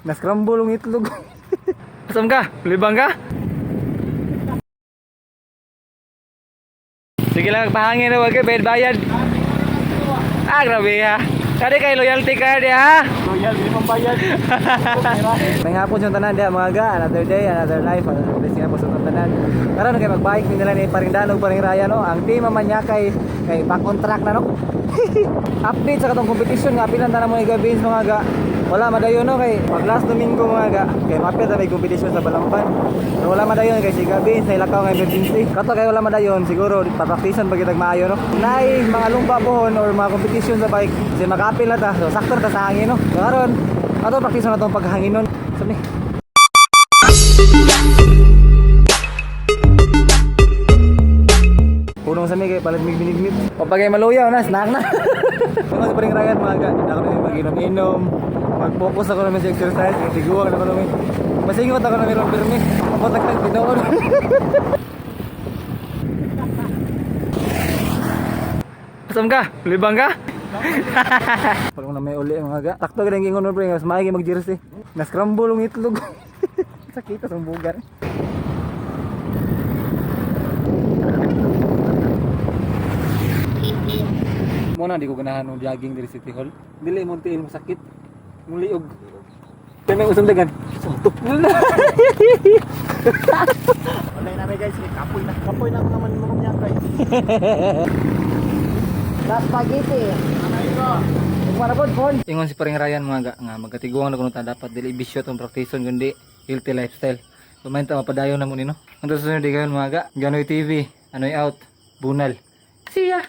Na-scramble ang itlog. Asam ka? Libang ka? Sige lang, pahangin na wag kay bayad-bayad. Ah, grabe ha. Kadi kay loyalty ka di ha. Loyal, di mong bayad. May hapon sa tanan diha mga ga, another day, another life, another blessing po sa tanan. Karon kay magbike mi nila ni Paring Danog, Paring Raya no. Ang team Manyakay kay back on track na no. Update sa katong competition nga pilan tanan mo gabins mga ga. Wala madayon no kay pag last Domingo mga ga, kay mapit na may competition sa Balamban. So wala madayon kay si Gabins na ilakaw nga emergency. Kato kay wala madayon siguro papraktisan pag kitag maayo no. Nay mga lumba pohon or mga competition sa bike kasi makapil na ta. So sakto na ta sa hangin no. So karon ato praktisan na tong paghanginon. Sabi. Punong sa kay palit mig binignit. Papagay maluyaw na, snack na. Mga sa paring rayan mga ga, ako na mag-inom-inom. Mag-focus ako naman sa exercise, kay tiguang na ako naman. Masingot ako naman ron pirmi. Ako tagtag tinuod. Asam ka? Libang ka? Parang na may uli mga ga. Takto ka rin gingon pre, mas maigi mag-jersey. Na-scramble ang itlog. Sakit sa bugar. Mo na di ko ganahan og jogging diri City Hall. Dili mo tiil mo sakit. Mong liog. Kaya may usong dagan. Suntok. Wala na guys, may kapoy na. Kapoy na mga manunong niya guys. La spaghetti. Ingon si Paring Ryan mga ga, nga magatiguang na kuno ta dapat dili bisyo tong praktison kundi healthy lifestyle. Kumain ta mapadayon na mo nino. Ang susunod di kayon mga ga, Ganoy TV, Anoy out, Bunal. See ya.